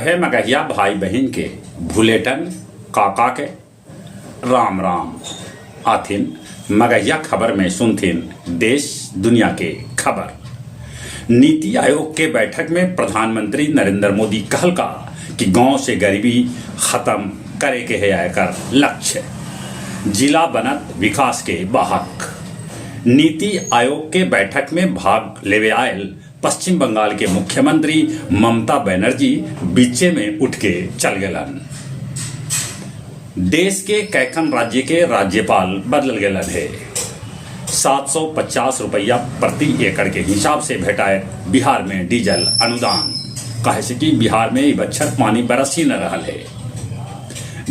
सभे मगहिया भाई बहिन के भुलेटन काका के राम राम। आथिन मगहिया खबर में सुनथिन देश दुनिया के खबर। नीति आयोग के बैठक में प्रधानमंत्री नरेंद्र मोदी कहलका कि गांव से गरीबी खत्म करे के हे एकर लक्ष्य। जिला बनत विकास के वाहक। नीति आयोग के बैठक में भाग लेवे आयल पश्चिम बंगाल के मुख्यमंत्री ममता बनर्जी बीचे में उठ के चल गेलन। देश के कैकन राज्य के राज्यपाल बदलल गेलन हे। 750 रुपया प्रति एकड़ के हिसाब से भेटाए बिहार में डीजल अनुदान। काहे से कि बिहार में ई बच्छर पानी बरस ही न रहल हे।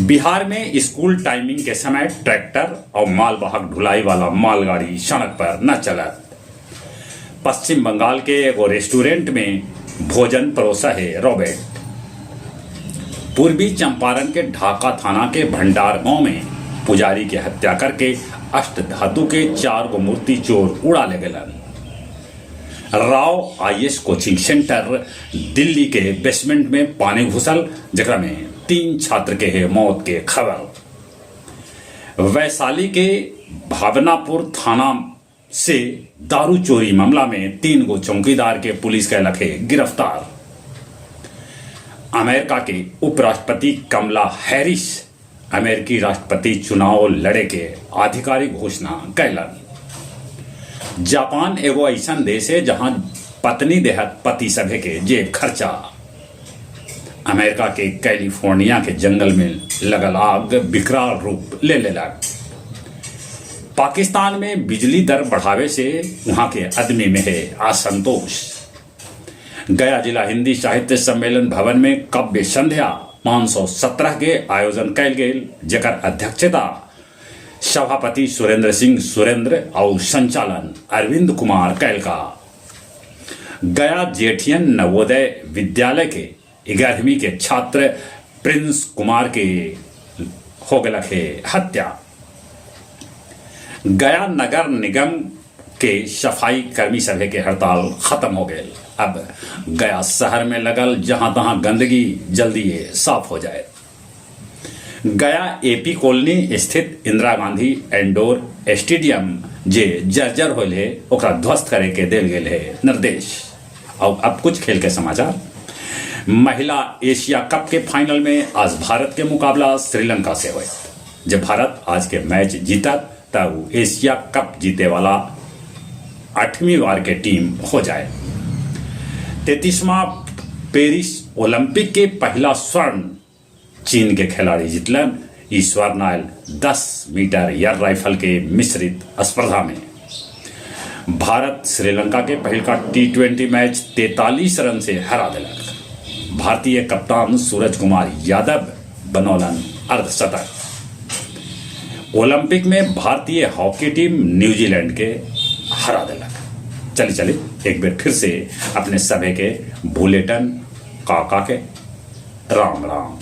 बिहार में स्कूल टाइमिंग के समय ट्रैक्टर और मालवाहक ढुलाई वाला मालगाड़ी सड़क पर न चलत। पश्चिम बंगाल के एगो रेस्टोरेंट में भोजन परोसा हे रॉबर्ट। पूर्वी चंपारण के ढाका थाना के भंडार गांव में पुजारी के हत्या करके अष्ट धातु के 4 गो मूर्ति चोर उड़ा ले गेलन। राव आईएएस कोचिंग सेंटर दिल्ली के बेसमेंट में पानी घुसल, जेकरा में 3 छात्र के है मौत के खबर। वैशाली के भावनापुर थाना से दारू चोरी मामला में 3 गो चौकीदार के पुलिस कैलक है गिरफ्तार। अमेरिका के उपराष्ट्रपति कमला हैरिस अमेरिकी राष्ट्रपति चुनाव लड़े के आधिकारिक घोषणा कैलन। जापान एगो ऐसन देश है जहां पत्नी देहत पति सभे के जेब खर्चा। अमेरिका के कैलिफोर्निया के जंगल में लगल आग विकराल रूप ले लेलक। पाकिस्तान में बिजली दर बढ़ावे से वहां के आदमी में है असंतोष। गया जिला हिंदी साहित्य सम्मेलन भवन में काव्य संध्या 517 के आयोजन कैल गेल, जेकर अध्यक्षता सभापति सुरेंद्र सिंह सुरेंद्र और संचालन अरविंद कुमार कैलका। गया जेठियन नवोदय विद्यालय के 11वीं के छात्र प्रिंस कुमार के हो गलक है हत्या। गया नगर निगम के सफाई कर्मी सभे के हड़ताल खत्म हो गए। अब गया शहर में लगल जहां तहां गंदगी जल्दी ये साफ हो जाए। गया एपी कॉलोनी स्थित इंदिरा गांधी इंडोर स्टेडियम जे जर्जर होल है, ओकरा ध्वस्त करे के देल गेल है निर्देश। और अब कुछ खेल के समाचार। महिला एशिया कप के फाइनल में आज भारत के मुकाबला श्रीलंका से होए। जब भारत आज के मैच जीता तब एशिया कप जीते वाला 8वीं बार के टीम हो जाए। 33वां पेरिस ओलंपिक के पहला स्वर्ण चीन के खिलाड़ी जीतलन। ई स्वर्ण आयल 10 मीटर एयर राइफल के मिश्रित स्पर्धा में। भारत श्रीलंका के पहिलका T20 match 43 run से हरा दिलक। भारतीय कप्तान सूरज कुमार यादव बनौलन अर्धशतक। ओलंपिक में भारतीय हॉकी टीम न्यूजीलैंड के हरा दिलक। चली चली एक बार फिर से अपने सभे के भुलेटन काका के राम राम।